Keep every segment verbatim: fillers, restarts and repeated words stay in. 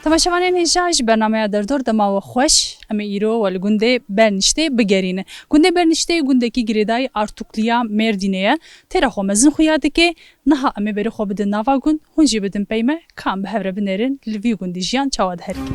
Temaşevanên hêja ji bernameya Derdor dema we xweş, em ê îro we li gundê Berniştê bigerîne. Gundê Berniştê gundekî girêdayî artûkliya Mêrdînê ye. Têra xwe mezin xuya dike. Niha em ê berê xwe bidin nava gund, hûn jî bidin pey me, ka em bi hev re binêrin li vî gundî jiyan çawa diherike.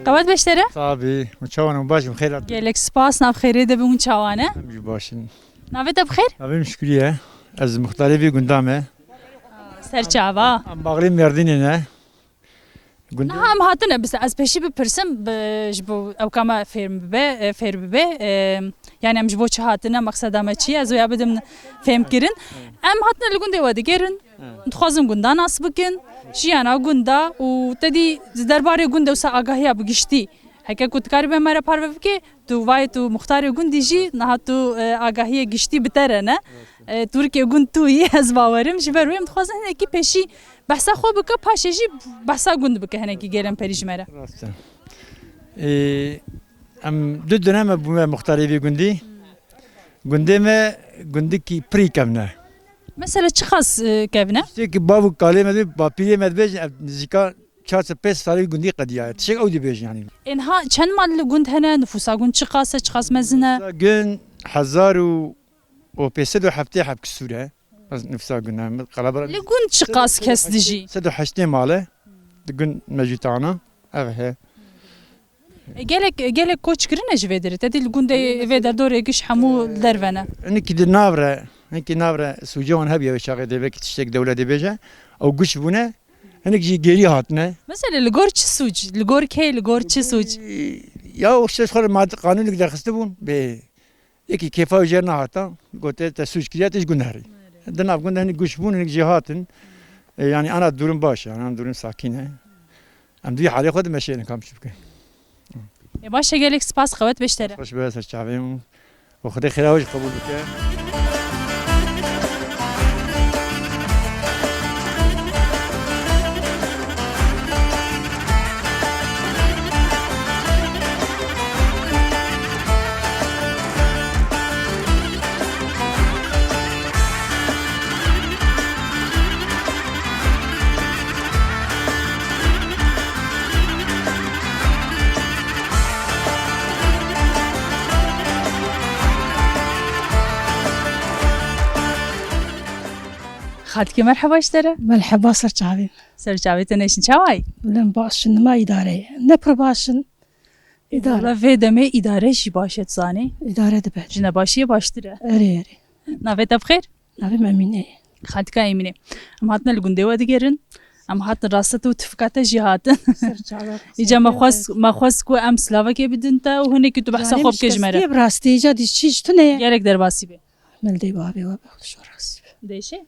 Qewet beştere? Tabii. Hûn çawan hûn baş in? Xêr hatin. Gelek spas, nav xêrê de bin, hûn çawan e? Em jî baş in. Navê te bi xêr? Navê min Şükrî ye. Ez muxtarê vî gunda me. Serçava. Em baxlê Mêrdînê ne. Gundê Niha em hatine, bis-, ez pêşî bipirsim, bi-, ji bo ew ka me fêr bibe, e, fêr bibe, e, yani em ji bo çi hatine, meqseda me çi ye, ez wê ya bidim fêmkirin. Em hatine li gundê we digerin, dixwazin gunda nas bikin, jiyana gunda û te dî di derbarê gundê wisa agahiya bi giştî, heke ku dikarî be me re parve bike, tu vayê tu muxtarê gundî jî, niha tu, e, agahiyê giştî bi te re ne. E, tu rikê gund tu yî, ez bawerim. Ji ber wê em dixwazin hinekî pêşî behsa xwe bike, paşê jî behsa gund bike hinekî gêrên perî ji me re. Rast e. Ê, em du döneme bûme muxtarê vî gundî. Gundê me gundikî pirî kevn e. Mesela çiqas, e, kevn e? Tiştekî bav û kalê me dibê, bapîrê me dibêjin, ev nizîka çar sed pênc sed salî gundî qediyaye. Tiştek ew dibêjin yanî. Ê niha çend mal li gund hene? Nifûsa gund çiqas e, çiqas mezin e? Nifûsa gund hezar û û pênc sed û heftê heb kisûr e. Ez nifsa gund em qelebalix. Li gund çiqas kes dijî? Sed û heştê mal e. Di gund mejîtana. Ev he. E, gelek, gelek koç kirine ji vê derê. Te dî li gundê vê derdorê giş hemû li derve ne. Hinek di nav re, hinek nav re sûcê wan hebiye wê çaxê dê vekî tiştek dewletê bêje. Ew guş bûne. Hinek jî gêrî hatine. Mesela li gor çi sûc? Li gor kê, li gor çi sûc? Ya o işte xwe mad-, qanûnek derxistibûn. Bê Yekî kêfa wî jê nehata, gote te sûc kiriye, te ji gund herî. Di nav gund de hinek guş bûn, hinek jî hatin. E, yani ana durum baş e, ana durum sakîn e. Em di vî halê xwe dimeşêrin, kam çi bikin. Ê baş e, gelek spas, qewet beştere. Xweş be, ser çavê min. Û Xwedê xêra we jî qebûl bike. Xaltike merheba ji te re. Merheba, ser çavê. Ser çavê te neşin, çawa yî? Bilem baş in, nima îdare ye. Ne pir baş in. Îdare. Valla vê demê îdare jî baş e, tu zanî. Îdare dibe. Ji nebaşiyê baştir e. Erê, erê. Navê te bi xêr? Navê min Emîne ye. Xaltika Emîne. Em hatine li gundê we digerin. Em hatin rasta te û tifika te jî hatin. Ser çava. Îca me xwest, me xwest ku em silavekê bidin te û hinekî tu behsa xwe bike ji me re. Canê min şikestiye, bi rastî îca dî çî ji tune ye. Gelek derbasî be. Mildê bavê we be, xwe şo rastî be. Dêşe?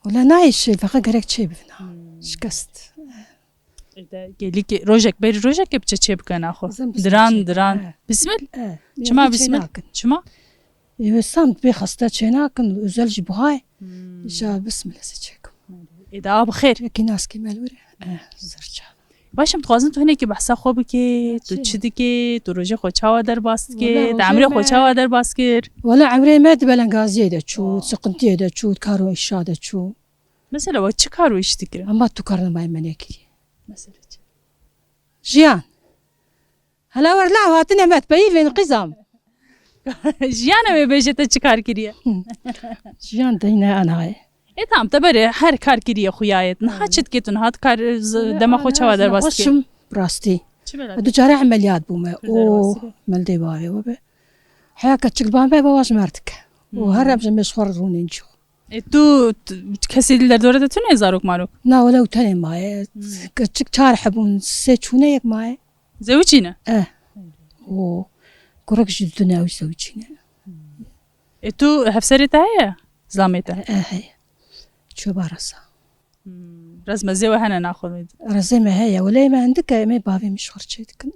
Wele nayê şê, feqet gerek çê bibin ha. Hmm. Şikest. Ede gelî ki rojek berî rojekê biçe çê bike naxwe. Bizin bismil çê. Diran, diran. He. Bismil? He. Çima bismil? Çima? Ê, wê sam bê xeste çê nakin, özel ji buhay. Hmm. Îşa bismil ez ê çêkim. Ê de a bi xêr. Yekî naskî me li wir e. Eh, ser çav. Baş e, em dixwazin tu hinekî behsa xwe bikê, tu çi dikê, tu rojê xwe çawa derbas dikê, te emrê xwe çawa derbas kir? Wele emrê me di belengaziyê de çû, siqintiyê de çû, di kar û îşa de çû. Mesela we çi kar û îş dikirin? Ama tu karnamayê me nekiriye. Mesela çi? Jiyan. Hela werla hatine me peyî vên qîzam. Jiyan e wê bêje te çi kar kiriye? Jiyan deyne anayê. E tamam, te berê her kar kiriye xuyayê. Niha çi dikê tu? Niha tu kar z-, dema xwe çawa derbas dikê? Xweşim, rastî. Çi bela? Du care emeliyat bûme. Û mildê bavê we be. Heya keçik ban be, bava ji mer dike. Û her em ji mêj xwe rûnên çû. E, tu, tu, kesê li derdora te tune zarok marok? Na, wele û tenê maye. Hmm. Keçik çar hebûn, sê çûne, yek maye. Zewicî ne? E. Û kurik jî dune ew zewicî ne. E, tu hevserê te heye? Zilamê te? E, heye. Çoba rasa. Hmm. Rezmezê we hene naxwe. Rezê me heye, wele me hindik e, em ê bavê min ji xwe re çêdikin.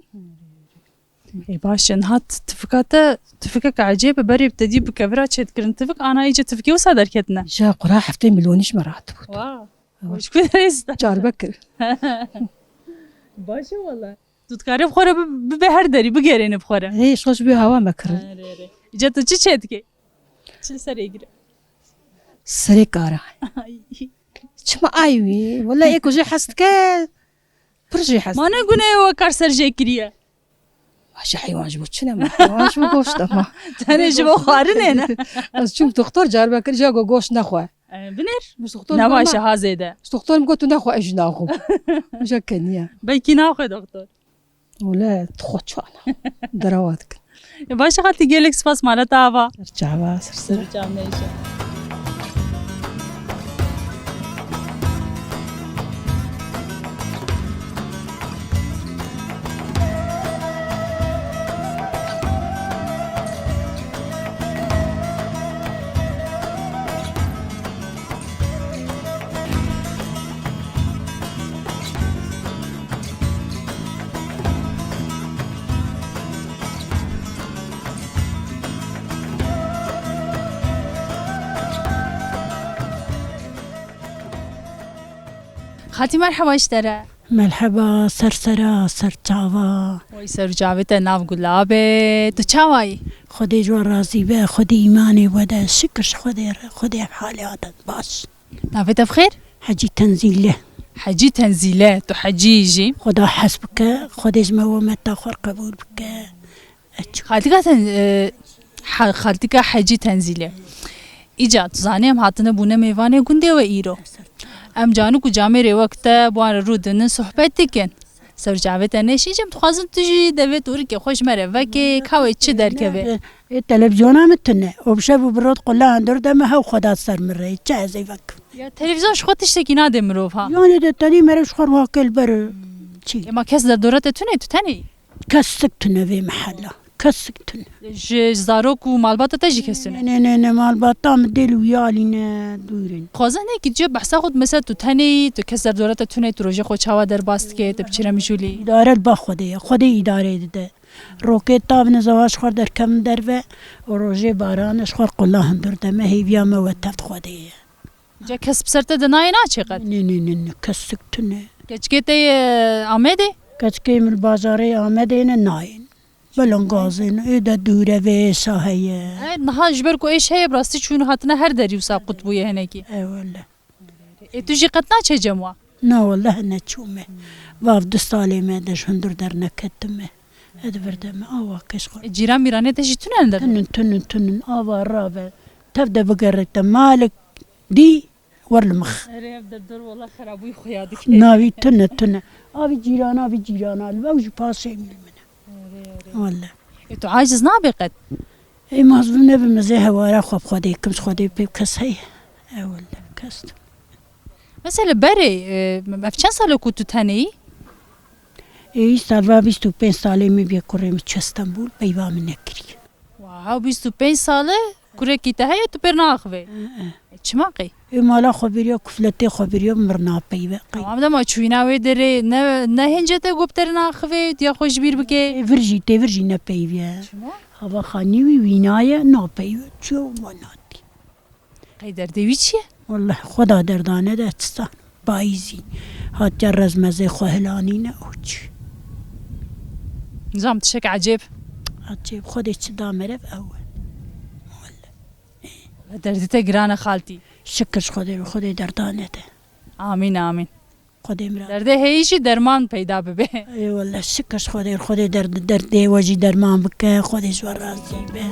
Ê, baş e, niha t-, tifika te, tifikeke ecêb e, berê bi te dî bi kevira çêdikirin tifik, ana îce tifikê wisa derketine. Ja qura heftê milyon ji me rahat bû. Wa, ji ku derê sta? Çarbek kir. Baş e wele. Tu dikarî bi xwe re bi-, bibe her derî, bigerêne bi xwe re. Ê, ji xwe ji bê hawa me kirin. Erê, erê. Îca tu çi çêdikê? Çi li serê gire? Serê kara. Çima ay wî? Wele ê ku jê hez dike, pir jê hez. Ma ne gune we kar ser jê kiriye? Ji heywan ji bo çi ne ma? Heywan ji bo goşt e ma. Tenê ji bo xwarinê ne? Ez çûm doktor, car me kir, ja go goşt nexwe. E, binêr. Ji doktor ne baş e, ha zêde. Ji doktor min got, tu nexwe, ez jî naxwim. Ja keniye. Belkî naxwe doktor. Wele dixwe çana. Derewa dikin. E, baş e xaltî, gelek spas, mala te ava. Ser çava, ser ser. Ser çav neyşe. Xatî, merheba ji te re. Merheba, ser sera, ser çava. Wey ser û çavê te nav gulab e. Tu çawa yî? Xwedê ji we razî be, Xwedê îmanê we de, şikir ji Xwedê re, Xwedê ev halê hate baş. Navê te bi xêr? Hecî Tenzîle. Hecî Tenzîle, tu hecî yî jî? Xweda hez bike, Xwedê ji me we meta xwe qebûl bike. Xaltika Ten-, e, he-, xaltika Hecî Tenzîlê. Îca, tu zanî em hatine bûne mêvanê gundê we îro. Em canik û camêrê wek te bi wan re rû dinin, sohbet dikin. Ser çavê te neşî, cem dixwazin tu jî devê torikê xwe ji me re vekê, ka wê çi derkeve? Ê, televizyona min tune. Û bi şev û bi rot qulla hundir de me hew xwe da ser min re. Çi ez ê vekim? Ya televîzyon ji xwe tiştekî nade mirov ha. Yanê de tenê mere ji xwe ruha kel ber. Çi? Ema kes derdora te tune, tu tenê yî? Kesik tune vê mehela. Kesik tune. Ji zarok û malbata te jî kes tune? Nê, nê, nê, nê, malbata min dêl û yalî ne dûr in. Xwazin ne ki tu behsa xwe, mesela tu tenê yî, tu kes derdora te tune, tu rojê xwe çawa derbas dike, te bi çi re mijûlî? Îdare li ba Xwedê ye, Xwedê îdare dide. Rokê tav ne zewa ji xwe derkevin derve û rojê baran ji xwe qulla hundir de me hêviya me we tevd Xwedê ye. Ca kes bi ser te de nayê naçê qet? Nê, nê, nê, nê, kesik tune. Keçikê te yê Amedê? Keçikê min bajarê Amedê ne nayên. Belengazê ne, ê de dûre vê êşa heye. E, niha ji ber ku êş heye, bi rastî çûn hatine her derî wisa qut bûye hinekî. E, wele. Ê, tu jî qet naçê cem wa? Na, wele neçûme. Vav du salê me de ji hundir derneketime. Ez di vir de me awa keş xwe. E, cîran mîranê te jî tune li der? Tunin, tunin, tunin. Ava rave. Tev de bigerite malik. Dî wer li mix. Erê, ev derdor wela xerabûyî xuya dike. Navî tune tune. Avî cîrana, avî cîrana. Li ew jî paşê min. Erê, erê. Wele. E, tu aciz nabê qet? Ê, mazlûm nebim, ez ê hewara xwe bi Xwedê kim, ji Xwedê pê kes heye. E, wele, kes. Mesela berê, e, ev çend sal e ku tu tenê yî? Ê, îsal va bîst û pênc salê min bîye kurê min çû Stenbul, peyva min nekiriye. Wow, bîst û pênc sal e, kurekî te heye, tu pêr naxivê. Hı hı. E, çima qey? Ê, mala xwe biriya, kufletê xwe biriya, mir napeyve. Qey? Tamam, dema çûyîna wê derê ne, ne hênce te got te naxivê, diya xwe ji bîr bike. Ê, vir jî, tê vir jî nepeyve. Çima? Hava xanî wî wînaye, napeyve. Çi manatî? Qey derdê wî çi ye? Wallahî, Xweda derdane de çi zan. Payîzî hatiye rezmezê xwe hilanîne û çi. Nizam tiştek ecêb. Ecêb, Xwedê çi da meriv ew e. Wallahî. Derdê te giran e xaltî. Şikir ji Xwedê, Xwedê derdane de. Amîn, amîn. Xwedê min re. Derdê heyî jî derman peyda bibe. Ê wele, şikir ji Xwedê, Xwedê derd-, derdê we jî derman bike, Xwedê ji we razî be.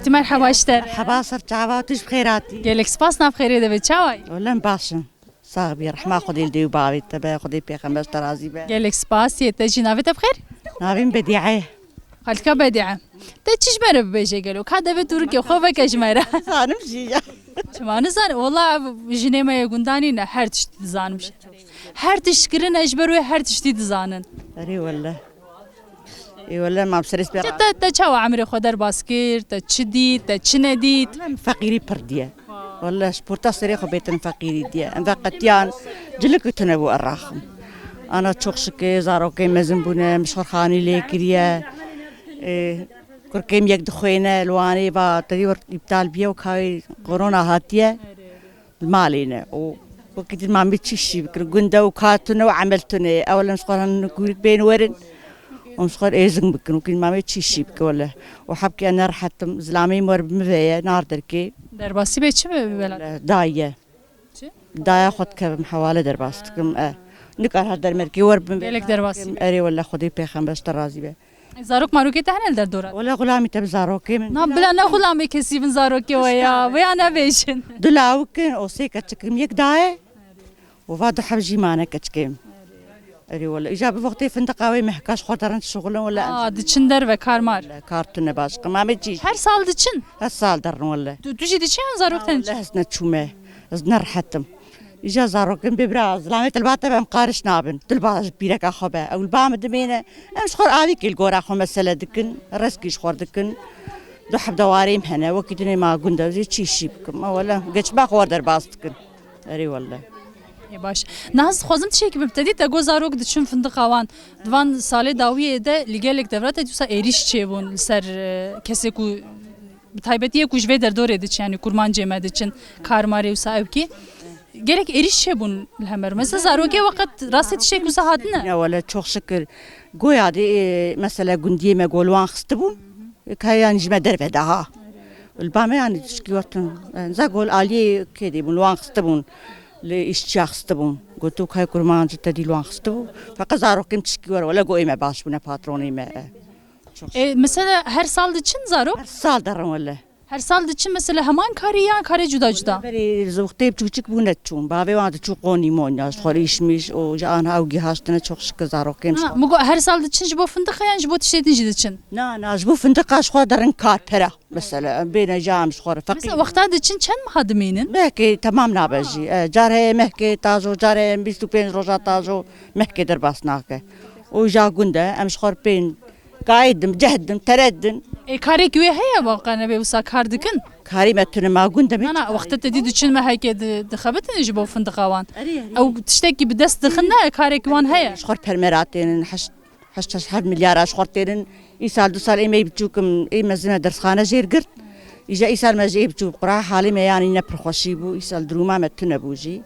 Merheba ji te. Merheba, ser çava, tu ji xêr hatî. Gelek spas, nav xêrê de be, çawa yî? Wele em baş in. Sax bî, rehma Xwedê li dê û bavê te be, Xwedê pêxember ji te razî be. Gelek spas, yê te jî, navê te bi xêr? Navê min Bedîe. Xalika Bedîe. Te çi ji me re bibêje gelo? Ka devê tûrikê xwe veke ji me re. Zanim jî ya. Çima nizane? Wela ev jinê me yê gundanî ne, her tiştî dizanim. Her tişt kirine ji ber wê her tiştî dizanin. Erê wele. Ê wele, mam serê sper. Te, te, te çawa emrê xwe derbas kir? Te çi dît? Te çi nedît? Wele, em feqîrî pir diye. Wele, ji porta serê xwe bêtin feqîrî diye. Em ve qetiyan cilik û tune bû eraxim. Ana çok şikê, zarokê mezin bûne, min ji xwe xanî lê kiriye. Ê, kurkêm yek dixwêne, li Wanê va, tedî wir îptal biye û kawê korona hatiye. Li malê ne û wekî din mamê çi şî bikir, gund e û kar tune û emel tune ye. Ewil em ji xwe re hin kûrik bên werin û em ji xwe re êzing bikin, wekî din mamê çi şî bike wele. Û hebkê ez nerehet im, zilamê min wer bi min ve ye, nar derkê. Derbasî bê çi be welat? Wele, dayê. Çi? Daya xwe dikevim hewale derbas dikim, e. Nikar her dermerkê wer bi min ve. Gelek derbasî. Erê wele, Xwedê pêxember ji te razî be. Zarok marokê te hene li derdora? Wele xulamî te bi zarokê min. Na bila ne xulamê kesî bin zarokê we ya. Wê ya nebêjin. Du lawik in, o sê keçik in, yek daye. Û va du heb jî mane keçikê min. Erê wele. Îja bi wextê findiqa wê mehka ji xwe derin şixulin wele em. Aa, diçin derve karmar. Wele, kar tune baş. Qimamê çî. Her sal diçin? Her sal derin wele. Tu, tu jî diçî yan zarok te? Wele ez neçûme. Ez nerehet im. Îja zarokên bê bira zilamê te li ba te be em qariş nabin. Tu li ba pîreka xwe be. Ew li ba min dimêne. Em ji xwe re avîkê li gora xwe mesele dikin. Reskî ji xwe re dikin. Du heb dewarê min hene. Wekî dinê ma gund e. Ez ê çi îşî bikim? Ma wele geçma xwe wer derbas dikin. Erê wele. Ê baş. Niha ez dixwazim tiştekî bim. Te dî te got zarok diçin findiqa wan. Di van salê dawiyê de li gelek devra te dîsa êrîş çêbûn li ser, e, kesê ku Bi taybetî yê ku ji vê derdorê diçin, yanî kurmancê me diçin, karmarê wisa ewkî. Gelek êrîş çêbûn li hemer. Mesela zarokê we qet rastî tiştek wisa hatine? Ya wele çok şikir. Goya dê, e, mesela gundiyê me gol wan xistibûn. Ka yanî ji me derve daha. Li ba me yanî tişkî wertin. Za gol aliyê kê dê bûn, li wan xistibûn. Li îşçiya xistibûn. Gotu kay kurmancî te dî li wan xistibû. Feqet zarokê min tişkî wer wele go ê me baş bûne patronê me. E, mesela her sal diçin zarok? Her sal derin wele. Her sal diçin mesela heman karî ya karê cuda cuda? Berê zewqtê biçûçik bûne çûn. Bavê wan diçû qonî monya. Ji xwe îşmiş û ji anha ew gihaştine çok şikir zarokên. Ha, min got her sal diçin ji bo findiqa yan ji bo tiştê din jî diçin? Na, na, ji bo findiqa ji xwe derin kar pera. Mesela, em bêne ja em ji xwe re feqîr. Mesela wexta diçin çend meha dimînin? Mehkê temam nabe jî. E, car heye mehkê tajo, car heye bîst û pênc roja tajo mehkê derbas nake. Û ja gund e, em ji xwe re pên Kaîdim, cehdim, tereddim. Ê, karekî wê heye, baqa nebe wisa kar dikin? Karê me tune ma gund e. Na, na, wexta te dî diçin mehekê di-, dixebitin ji bo findiqa wan. Erê, erê. Ew tiştekî bi dest dixin ne, karekî wan heye. Ji xwe re permera tênin, heşt, heşt, heşt, heşt milyara ji xwe re tênin. Îsal du sal ê me yê biçûk im, ê mezin me dersxane jêr girt. Îja îsal me ji ê biçûk qura halê me yanî ne pir xweşî bû. Îsal dirûma me tune bû jî.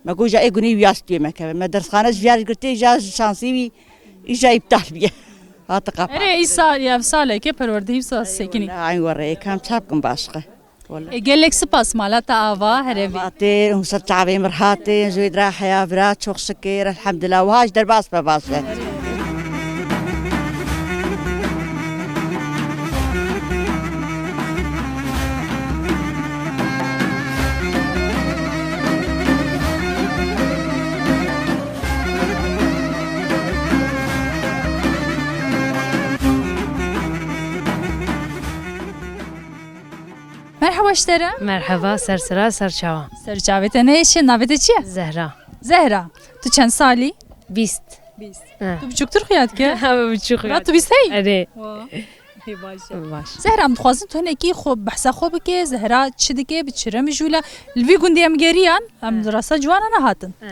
Me got, ja ê gunî wî ya stûyê me keve. Me dersxane ji vîya girtê, ja ji şansî wî, îja îptal bîye. Hate qapa. Erê, îsa, ya saleke perwerdehî wisa sekinî. Ay were, ê kam çap kim başqe. Wala. E, gelek spas, mala te ava, herevî. Vatê, hûn ser çavê min hatê, ji wê dira heya vira, çok şikir, elhamdülillah, wiha ji derbas be baş be. Merhaba ji te re. Merhaba, ser sira, ser çawa. Ser çavê te neyşe, navê te çi ye? Zehra. Zehra, tu çend salî? Bîst. Bîst. He. Tu biçûktir xuya dike? He, biçûk xuya. Ra tu bîst hey? Erê. Wa. Hê baş e. Baş. Zehra, em dixwazin tu hinekî xwe behsa xwe bike, Zehra çi dike, bi çi re mijûl e? Li vî gundî em geriyan, em He. rasta ciwana nehatin. He.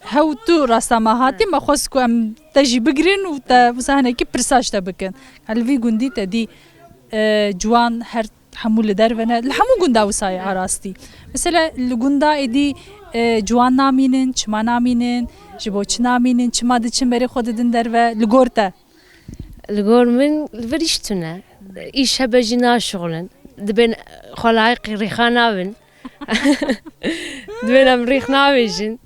Hew tu rasta me hatî, He. me xwest ku em te jî bigirin û te wisa hinekî pirsa ji te bikin. Li vî gundî te dî, e, ciwan her hemû li derve ne, li hemû gunda wisa ye a rastî. Mesela li gunda êdî, e, ciwan namînin, çima namînin, ji bo çi namînin, çima diçin berê xwe didin derve, li gor te? Li gor min li vir îş tune. Îş hebe jî naşixulin. Dibên xwe layîqî rîxa nabin. Dibên em rîx navêjin.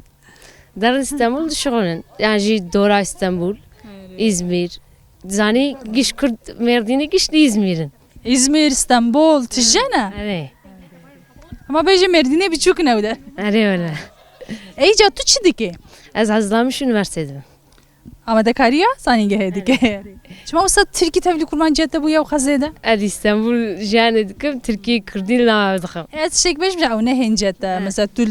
Derin Stenbul dişixulin. Yan jî dora Stenbul, Erê. Îzmîr. Zanî giş Kurd Mêrdînî giş li Îzmîr in. Îzmîr, Stenbol, tije ne? Erê. Hema bêje Mêrdînê biçûk ne ew de. Erê wele. Ey ca tu çi dikê? Ez Hezlamiş Üniversiteyê dibim. Amadekariya zanîngehê dike. Çima wisa tirkî tevlî kurmanciya te bûye û xezê de? Ez Îstanbul jiyanê dikim, tirkî kurdî li nav dixim. Ez tiştek bêjim, ew ne hênce te. Mesela tu,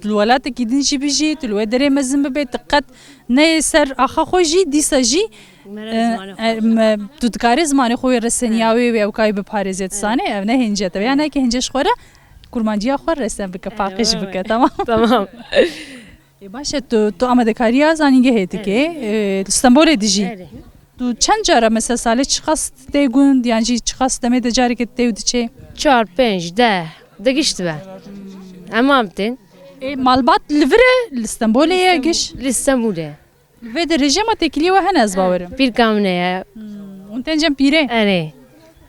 tu li welatekî din jî bijî, tu li wê derê mezin bibê, tu qet neyê ser axa xwe jî, dîsa jî, Mere e, zimanê e, xwe. me, tu dikarê zimanê xwe wê reseniya wê, wê ew kayî biparêzê, tu zanê, ev ne hênce te. Ya neke hênce ji xwe re kurmanciya xwe resen bike, paqij bike, tamam. Tamam. Ê, baş e, tu, tu amadekariya zanîngehê dikê, Evet. e, li Stenbolê dijî. Erê. Tu çend cara mesela salê çiqas tê gund, yan jî çiqas demê de carekê tê û diçê? Çar, pênc, deh, digiştibe. Hema em tên. Ê, malbat li vir e, li Stenbolê ye giş? Li Stenbolê. Li vê derê jî hema têkiliyê we hene, ez bawerim. Pîrka min e. Hmm, hûn tên cem pîrê? Erê.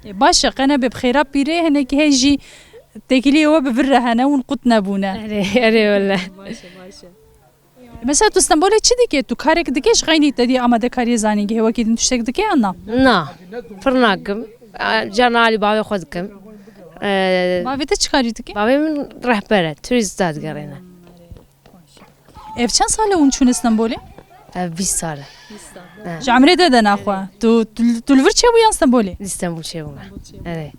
Ê, baş e, qe nebe bi xêra pîrê, hinekî hê jî têkiliyê we bi vir re hene, hûn qut nebûne. Erê, erê wele. Baş e, baş e. Mesela tu Stenbolê çi dikê? Tu karek dikê ji xeynî te dî amadekariyê zanîngehê wekî din tiştek dikê yan na? Na. Pir nakim. A, carna alî bavê xwe dikim. E, Bavê te çi karî dike? Bavê min rehber e. Turîsta digerîne. Ev çend sal e hûn çûne Stenbolê? Ev bîst sal e. He. Ji emrê de de naxwe. Tu, tu, tu li vir çêbû yan Stenbolê? Li Stenbol çêbûme. Evet.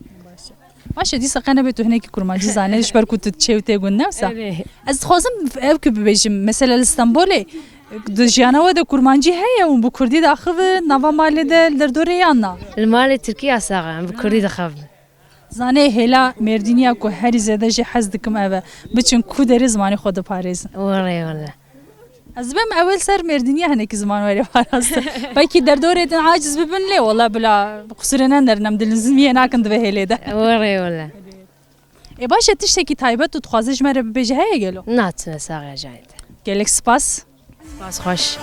Baş e, dîsa qe nebe tu hinekî kurmancî zanê, ji ber ku tu çêw tê gund, ne wisa? Erê. Ez dixwazim ev ku bibêjim, mesela li Stenbolê di jiyana we de kurmancî heye û bi kurdî daxivin, nava malê de, li derdorê yan na? Li malê tirkî yasax e, em bi kurdî dixevin. Zanê hêla Mêrdîniya ku herî zêde jê hez dikim ev e, biçin ku derê zimanê xwe diparêzin. Were wele. Ez dibêm ewil ser Mêrdîniya hinekî ziman were parastin. Belkî derdorê din aciz bibin lê wela bila qusûrê nenerin, em dilnizmiyê nakin di vê hêlê de. Were wele. Ê baş e, tiştekî taybet tu dixwazî ji me re bibêjî heye gelo? Na, tune saxiya cayê te. Gelek spas. Spas xweş.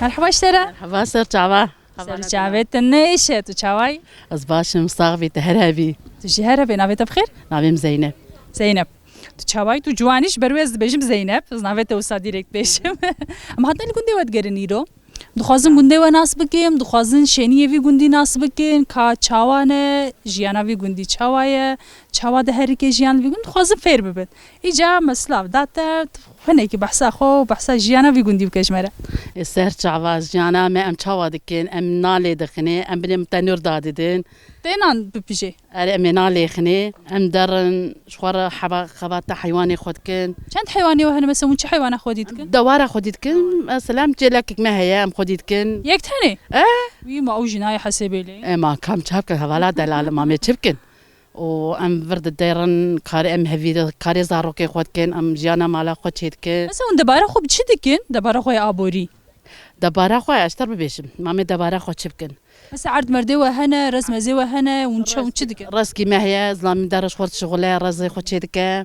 Merhaba ji te re. Merhaba, ser çava. Ser çavê te nêşe, tu çawayî? Ez baş im, sax bî, tu her hebî. Tu jî her hebê, navê te bi xêr? Navê min Zeynep. Zeynep. Tu çawayî, tu ciwanî, ji ber wê ez dibêjim Zeynep. Ez navê te wisa direkt bêjim. Em hatine li gundê we digerin îro. Dixwazin gundê we nas bikin, dixwazin şêniyê vî gundî nas bikin, ka çawa ne, jiyana vî gundî çawa ye, çawa diherike jiyan vî gundî, dixwazin fêr bibin. Îca me silav da te, hinekî behsa xwe û behsa jiyana vî gundî bike ji me re. Ê ser çava, jiyana me em çawa dikin, em nalê dixinê, em binê tenûr dadidin. Tê nan bipijê? Erê, em ê nalê xinê, em derin, ji xwe re heba-, xebata heywanê xwe dikin. Çend heywanê we hene? Mesela hûn çi heywana xwedî dikin? Dewara xwedî dikin, mesela em çêlekek me heye, em xwedî dikin. Yek tenê? E? Wî ma ew jî nayê hesêbê lê. E, ma kam çap ke hevala delal, ma me çi bikin? Û em vir diderin, karê em hevî, karê zarokê xwe dikin, em jiyana mala xwe çêdikin. Mesela hûn debara xwe bi çi dikin? Debara xwe ya aborî? Debara xwe, ez ter bibêjim, ma me debara xwe çi bikin? Mesela erd merdê we hene, rez mezê we hene, hûn çi, hûn çi dikin? Rezkî me heye, zilamî deriş xwe dişixule, rezê xwe çêdike.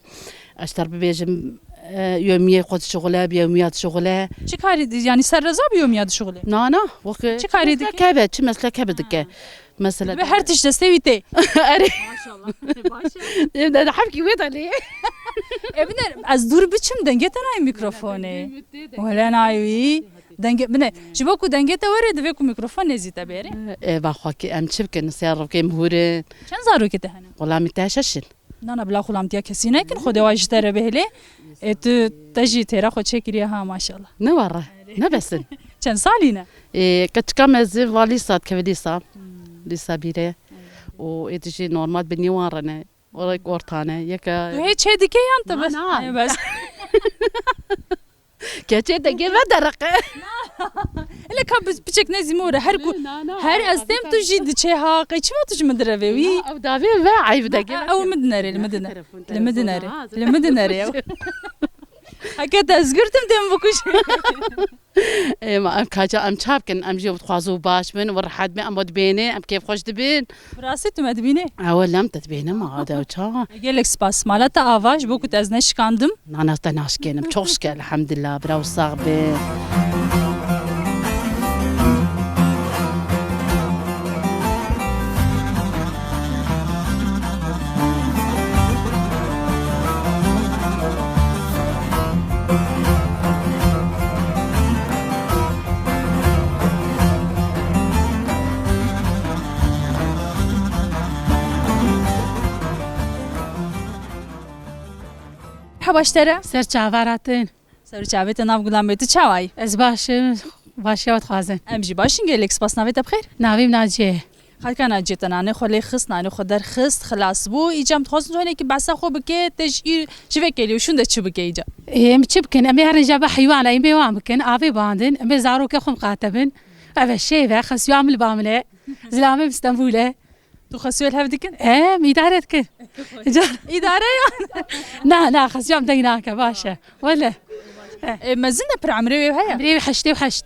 Ez ter bibêjim, e, yomiyê xwe dişixule, bi yomiya dişixule. Çi karî di-, yanî ser reza bi yomiya dişixule? Na, na, weke çi karî dike? Meslek hebe, çi meslek hebe dike. Mesela. Dibe her tişt destê wî tê. Erê. Maşallah. Baş e. Em de hevkî wê de lê. E, bine, ez dûr biçim, dengê te nayê mîkrofonê. Wele nayê wî. Dengê, bine, ji bo ku dengê te were, divê ku mîkrofon nêzî te bêre. E, va xwe ki em çi bikin, sê rokê mihûrin. Çend zarokê te hene? Xulamî te şeş in. Na, na, bila xulamtiya kesî nekin, Xwedê wa ji te re bihêlê. E, tu, te jî têra xwe çêkiriye ha, maşallah. Ne were, ne besin. Çend salî ne? E, keçika mezin va lîsa, dikeve lîsa. Hmm. Lîsa bîre. Û ê tu jî normal bi nîwan re ne. Orek ortane, yeka. Tu hê çê dike yan te? Na, bes? Na. Ê, bes. Keçê dengê me derriqe. Ele ka bi-, piçek nezî more. Her ku, na, na, her ez têm tu jî diçê ha. Qey çima tu ji min direvê wî? Na, ew davê ve eyb dengê me. Ew min dinere, li min dinere. Li min dinere. Li min dinere ew. Heke te ez girtim, dê min bikuş. Ê, ma em kaça em çav kin, em jî dixwazin baş bin, û rehet bin, em dibêne, em kêfxweş dibin. Bi rastî tu me dibînî? Ew lem te dibêne ma, de çawa? Gelek spas. Mala te ava ji bo ku te ez neşikandim. Nana te naşkênim. Çok şükür, elhamdülillah. Bravo, sax bin. Merhaba ji te re. Ser çava ratin. Ser çavê te nav gulan bê, tu çawa yî? Ez baş im, başiya we dixwazim. Em jî baş in, gelek spas. Navê te bi xêr? Navê min Naciye. Xalka Naciye te nanê xwe lê xist, nanê xwe derxist, xilas bû. Îca em dixwazin tu hinekî behsa xwe bike, te ji î-, ji vê kelî û şûn de çi bike îca? Ê, em çi bikin? Em ê herin jaba heywana, em ê wan bikin, avê bandin, em ê zarokê xwe miqate bin. Ev e şêv e, xesiya min li ba min e. Zilamê min Stenbûl e. Tu xesiyo li hev dikin? Em îdare dikin. Îdare ya. Na, na, xesiya min deng nake, baş e. Wele. E, mezin e, pir emrê wê heye? Emrê wê heştê û heşt.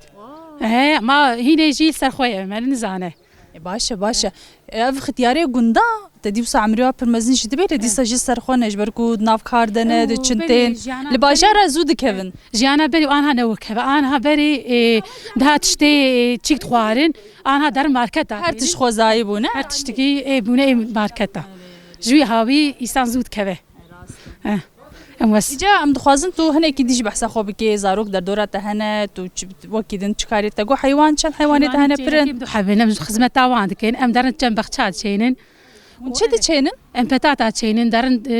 He, ma hînê jî li ser xwe ye, me nizane. E, baş e, baş e. E, ev xitiyarê gunda, te dî wisa emrê wa pir mezin jî dibe, lê dîsa jî ser xwe ne, ji ber ku di nav kar de ne, diçin tên. Li bajara zû dikevin. Jiyana berî û anha ne wek hev e. Anha berî, e, daha tiştê, e, çîk dixwarin. Anha derin marketa. Her tişt xwezayî bûne. Her tiştikî ê bûne ê marketa. Ji wî hawî îsan zû dikeve. Eh, em wes- Îca em dixwazin tu hinekî dî jî behsa xwe bikê, zarok derdora te hene, tu çi, wekî din çi karê te got, heywan, çend heywanê te hene pir in? Heywanê çêlekê du heb in, em xizmeta wan dikin, em derin çend bexça diçênin. Hûn çi diçênin? Em petata çênin, derin, e,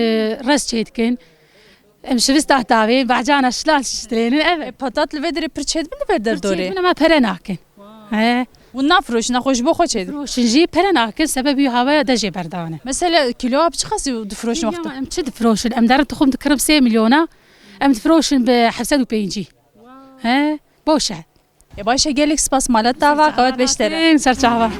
rez çê dikin. Em şivista tavê, bahcana şilal şiştirênin, ev e. E, patat li vê derê pir çêdibin li vê derdorê? Pir çêdibin ama pere nakin. He. Hûn nafiroşin, xwe ji bo xwe çêdin? Firoşin jî pere nakin, sebebî hawaya de jê berdane. Mesela kîloya bi çi qasî difiroşin wexta? Em çi difiroşin? Em derin tuxum dikirim sê milyona, em difiroşin bi heft sed û pêncî. He, boş e. E, baş e, gelek spas, mala te ava, qewet be ji te re. Ser çava.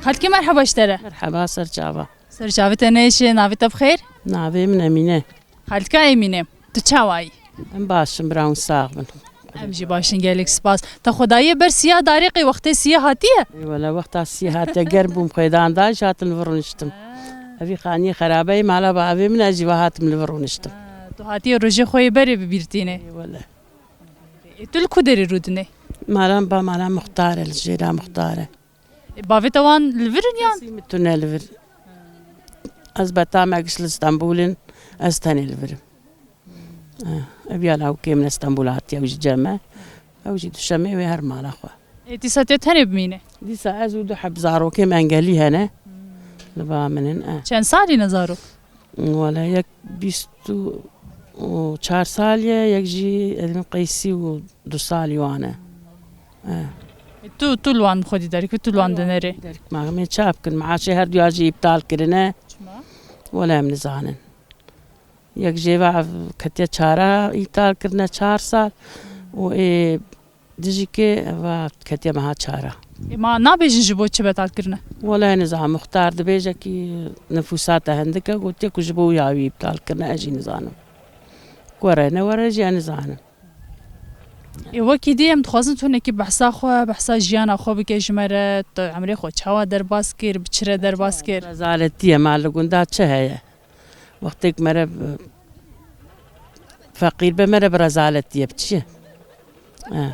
Xelkê merheba ji te re. Merheba, ser çava. Ser çavê te neşe, navê te bi xêr? Navê min Emîne. Xelka Emîne, tu çawa yî? Em baş in, bira hûn sax bin. Em jî baş in, gelek spas. Te xwe daye ber siya darêqê, wextê siya hatiye? Ê wele, wexta siya hatiye, germ bûm, xwêdan da, ji hatin vir rûniştim. Ha. Evî xaniyê xerabe ye, mala bavê min e, ez jî va hatim li vir rûniştim. Ha, tu hatiye rojê xwe yê berê bi bîr tînê? Ê wele. Ê, tu li ku derê rûdinê? Mala min ba mala Muxtar e, li jêra Muxtar e. E, bavê te wan li vir in yan? Kesî min tune li vir. Ez beta me giş li Stenbolin, ez tenê li vir im. Eh, ev ya lawikê min e, Stenbol hatiye, ew jî cem e. Ew jî duşemê wê her mala xwe. E, dîsa tê tenê bimîne? Dîsa ez û du heb zarokê min engelî hene. Li ba min in, eh. Çend salî ne zarok? Wele yek bîst û çar salî ye, yek jî Edîn Qeysî û du salî wan e. Eh. E, tu, tu li wan xwedî derkevî, tu li wan dinerê? Derkevî, em ê çav bikin, meaşê her duya jî îptal kirine. Çima? Wele em nizanin. Yek jê ve ev ketiye çara, îptal kirine çar sal û ê dijî kê eva ketiye meha çara. Ê, ma nabêjin ji bo çi betal kirine? Wele nizanim, muxtar dibêje kî nifûsa te hindik e, gotiye ku ji bo wî ya wî îptal kirine, ez jî nizanim. Were ne were jî ez nizanim. Ê, wekî dî em dixwazin tu hinekî behsa xwe, behsa jiyana xwe bike ji me re, tu emrê xwe çawa derbas kir, bi çi re derbas kir? Rezaletî ye, ma li gunda çi heye? Wextêk mere bi, feqîr be, mere bi rezaletî ye, bi çi ye? Eh.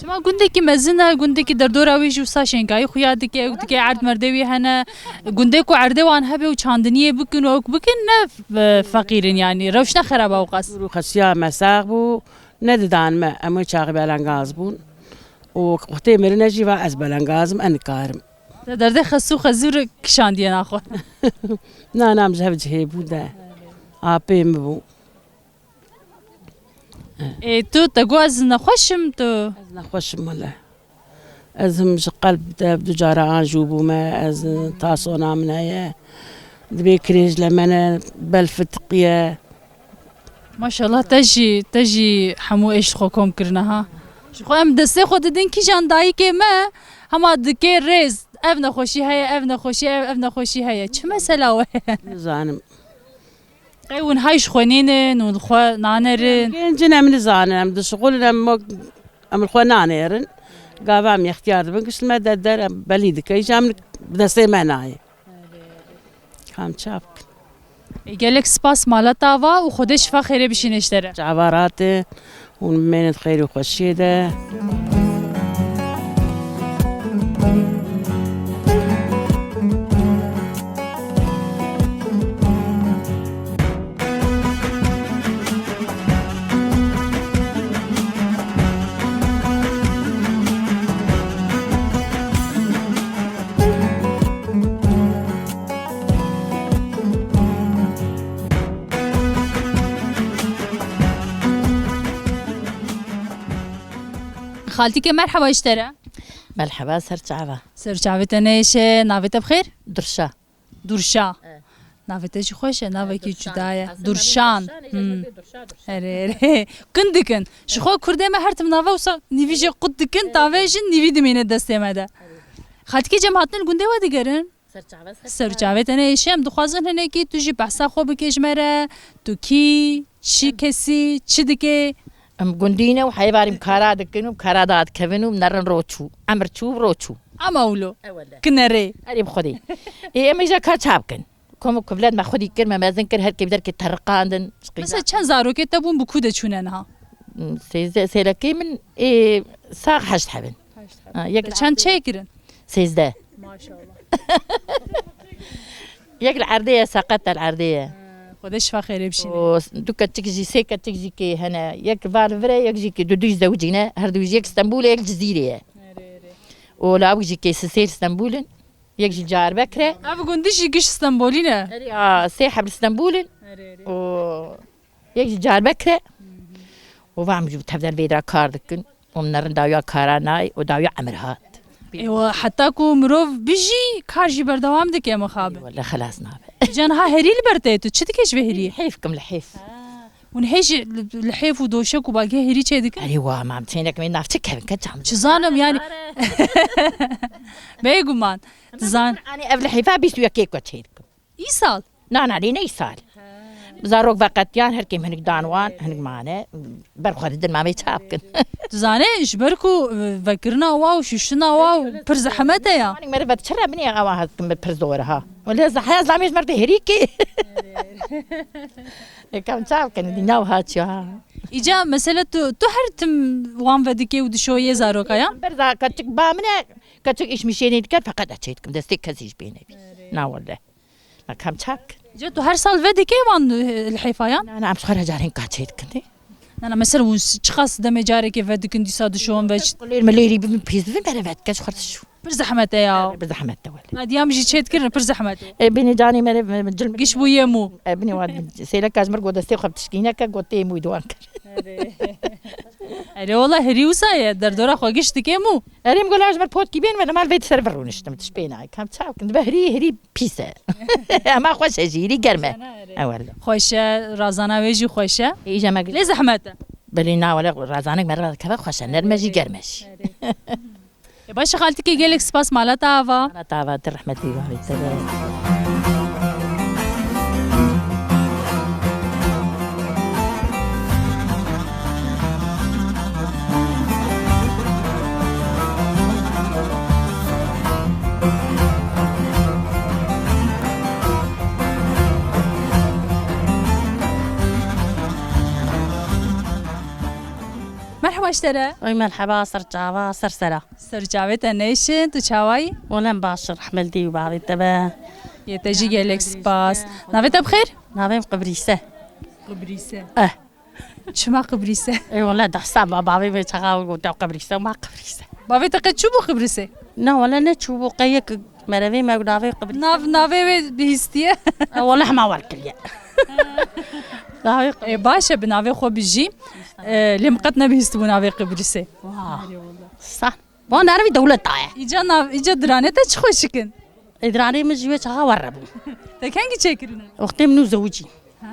Çima gundekî mezin e, gundekî derdora wî jî wisa şênkayî xuya dike, ew dike erd merdê wî hene. Gundê ku erdê wan hebe û çandiniyê bikin û ew bikin, ne, e, feqîr in, yanî rewş ne xerab e ewqas. Dûr û xesiya me sax bû, nedidan me, em wê çaxî belengaz bûn. Û wextê mirine jî va ez belengaz im, ez nikarim. Te derdê xes û xezûr kişandiye naxwe. Na, na, em ji hev cihê bû de. Apê min bû. Ê, tu te got ez nexweş im, tu? Ez nexweş im wele. Ez him ji qelb de du cara anjû bûme, ez tasona min heye. Dibê kirêj li me ne, bel fitiqiye. Maşallah, te jî, te jî hemû êş xwe kom kirine ha. Ji xwe em destê xwe didin kîjan dayikê me, hema dikê rêz, ev nexweşî heye, ev nexweşî, ev, ev nexweşî heye. Çi mesela we ye? Nizanim. Qey hûn hay ji xwe nînin, hûn xwe nanerin? Gencin em nizanin, em dişixulin, em mo-, em li xwe nanêrin. Gava em yextiyar dibin, giş li me de der, em belî dike, îja min bi destê me nayê. Kam çap. Ê, gelek spas mala te ava û Xwedê şifa xêrê bişîne ji te re. Çava rate, hûn bimênin di xêr û xweşiyê de. Xaltîke, merheba ji te re. Merheba, ser çava. Ser çavê te neyşe, navê te bi xêr? Durşa. Durşa. E. Navê te jî xweş e, navekî cuda ye. Durşan. Durşan. Hmm. Durşan, ê, Durşa, Durşa. Erê, erê. Kin dikin. Ji xwe kurdê me her tim nava wisa nîvî jê qut dikin, tavê jin nîvî dimîne destê me de. Xaltîkê cem hatine li gundê we digerin? Ser çavê, ser çavê. Ser çavê te ne êşe, em dixwazin hinekî tu jî behsa xwe bikê ji me re. Tu kî, çi kesî, çi dikê? Em gundî ne û heyvarîm kara dikin û kara dadikevin û nerin ro çû. Emir çû, ro çû. Ama wilo. E wele. Kinerê. Erê bi xwedî. Ê, em ê jî ka çav kin. Kom û kivlet me xwedî kir, me mezin kir, her kê bi derkê teriqandin. Mesela çend zarokê te bûn, bi ku de çûne niha? Hmm, sêzdeh sêlekê min, ê, sax heşt hebin. Heşt hebin. Ha, yek çend çêkirin? Sêzdeh. Maşallah. Yek li erdê ye, seqet e li erdê ye. Ha, Xwedê şifa xêrê bişîne. Û du keçik jî, sê keçik jî kê hene. Yek va li vir e, yek jî kê, du, du jî zewicîne. Her du jî, yek Stenbûl e, yek Cizîrê ye. Erê, erê. Û lawik jî kê sisêl Stenbûl in. Yek jî Diyarbekir e. Ev gundî jî giş Stenbolî ne? Erê, a, sê heb li Stenbol in. Erê, erê. Û yek jî Diyarbekir e. Û va em jî bi tevder vê dira kar dikin. Û min nerin dawiya kara nayê û dawiya emir hat. Ewa, heta ku mirov bijî, kar jî berdewam dike mixabin. Wele xelas nabe. Can ha herî li ber te ye, tu çi dike ji vê herî? Hêf kim li hêf. Hûn hê jî li, li hêf û doşek û bagê herî çê dikin? Erê wa, mam çênek me navçe kevin, ke çam. Çi zanim yani. Bêguman. Dizan. Anî ev li hêfa bîst û yekê ku çê dikim. Îsal? Na, na, lê ne îsal. Zarok veqetiyan, her kêm hinik dan wan, hinik mane. Ber xwe didin, mamê çap kin. Tu zanî, ji ber ku, e, vekirina wa û şuştina wa û pir zehmet e ya. Anî meriv çi re binê awa hat kin pir zor ha. Wele zehya zlamê ji mer de herî kê. Ê, kam çav kin, dîna wiha çi ha. Îca, mesela tu, tu her tim wan vedikê û dişoyê zaroka ya? Berza keçik ba min e, keçik îş mişênê dike, feqet ez çê dikim, destê kesî ji pê nebî. Na wele. Na kam çav kin. Îca, tu her sal vedikê wan, eh, li hêfa yan? Na, na, em ji xwe re carên ka çê dikin, ê. Na, na, mesela hûn s-, çiqas demê carekê vedikin, dîsa dişon ve ç- Lêr me lêrî bibin, pîs bibin, bere vedike, ji xwe re dişo. Pir zehmet e ya. Bi zehmet de wele. Hadiya min jî çêdikirin, pir zehmet e. E, binê canê me re, me, me, cil me. Giş bûye mû. E, binê wa, sêleka ji mir got destê xwe bi tişkîneke, got tê mû duan kir. Erê. Erê, wela herî wisa ye, derdora xwe giş dike mû. Erê, min got la ji mir potkî bên, me mal vê ser vir rûniştim, tiş pê nayê. Kam çav kin, dibe herî, herî pîs e. Hema xweş e jî, herî germ e. Erê. E, wele. Xweş e, razana wê jî xweş e. Îja me. Lê zehmet e. Belê na wele, razanek me re keve xweş e, nerm e jî, germ e jî. Erê. E, baş e xaltikê, gelek spas, mala te ava. Mala te ava, tu rehmetî, bavê te be. Merheba ji te re. Oy merheba, ser çava, ser sera. Ser çavê te neyşin, tu çawayî? Wele em baş, rehmetî û bavê te be. Yê te jî gelek spas. Navê te bi xêr? Navê min Qibrîs e. Qibrîs e. Eh. Çima Qibrîs e? Ê wele dehsa ba bavê min çaxa gote Qibrîs e, ma Qibrîs e. Bavê te qet çûbû Qibrîsê? Na wele neçûbû, qey yek merevê me navê Qibrîs e. Nav, navê wê bihîstiye. E, wele hema wer kiriye. Navê Qibrisê. E, baş e, bi navê xwe bijî. E, lê min qet nebihîstibû navê Qibrisê. Wah. Sa. Van nervî dewleta ye. Îca nav, îca diranê te çi xweş dikin? Ê, diranê min ji wê çaxa werre bû. Te kengî çêkirine? Wextê min nû zewicî. Ha.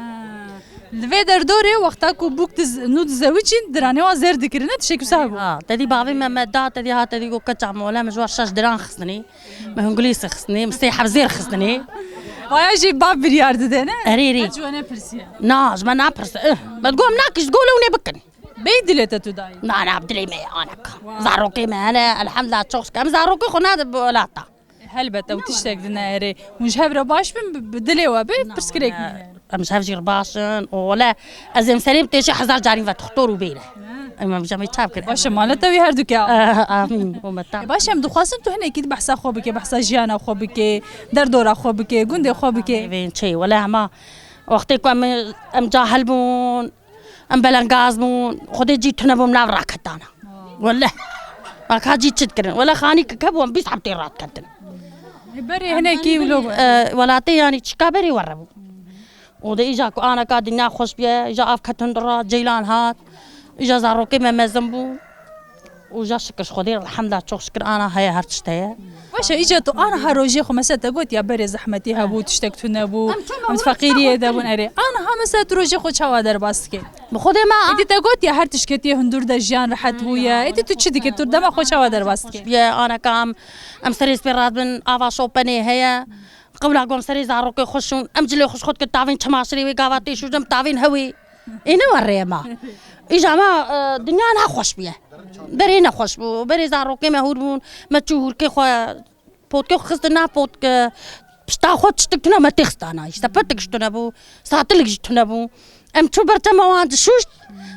Li vê derdorê wexta ku bûk diz-, nû dizewicîn, diranê wan zêr dikirine, tiştekî wisa hebû. Ha, te dî bavê me me da, te dî ha, te dî got, keça mole, min ji we şeş diran xistinê. Min hingulîsê xistinê, min sê heb zêr xistinê. Vaya jî bav biryar dide, ne? Erê, erê. Ji we nepirsiye. Na, ji me napirse. Eh, me digot, em nakî ji gol ew nê bikin. Bey dilê te tu dayî? Na, na, dilê me ye, aneka. Wow. Zarokê me hene, elhamdulillah, çok şükür. Em zarokê xwe nade bi welata. Helbet, ew tiştek din e, erê. Hûn ji hev re baş bin, bi, bi dilê we bê, pirsgirêk ne. Em ji hev jî re baş in. Û wele, ez ê em serê biteşe hezar carî ve tuxtor û bêre. Em, em ji em ê çav kirin. Baş e, mala te wî her du ke. Amîn. Û me tam. E, baş e, em dixwazin tu hinekî di behsa xwe bike, behsa jiyana xwe bike, derdora xwe bike, gundê xwe bike. Vên çê, wele hema wextê ku em, em cahil bûn, em belengaz bûn, Xwedê cî tune bûm nav raketana. Wele. Bak ha cî çi dikirin. Wele xanî kike bûm bîst heb tê ratketin. Berê hinekî wilo. E, welatê yanî çika berê were bû. Û de îja ku aneka dinya xweş biye, îja av ketin dira, ceylan hat. Îja zarokê me mezin bû. Û ja şikir ji Xwedê, elhamdulillah, çok şikir ana heye, her tişt heye. Baş e, îca tu ana her rojê xwe mesela te got ya berê zehmetî hebû, tiştek tune bû, em feqîriyê de bûn erê. Ana ha mesela tu rojê xwe çawa derbas dikê? Bi Xwedê me. Êdî te got ya her tişt ketiye hundur de jiyan rehet bûye. Êdî tu çi dikê? Tu dema xwe çawa derbas dikê? Ye, aneka em, em serê spê radibin, ava şopenê heye. Qewla gom serê zarokê xwe şûn. Em cilê xwe ji xwe dikin tavên çemaşirê wê gava tê şûn, em tavên hewê. Ê ne werê ma. Îja ma, e, dinya nexweş bûye. Berê nexweş bû. Berê zarokê me hûr bûn. Me çû hûrkê xwe, potkê xwe xistin nav potke. Pişta xwe tiştik tune me tê xistana. Îşte petik ji tune bû. Satilik jî tune bû. Em çû ber çema wan dişûşt.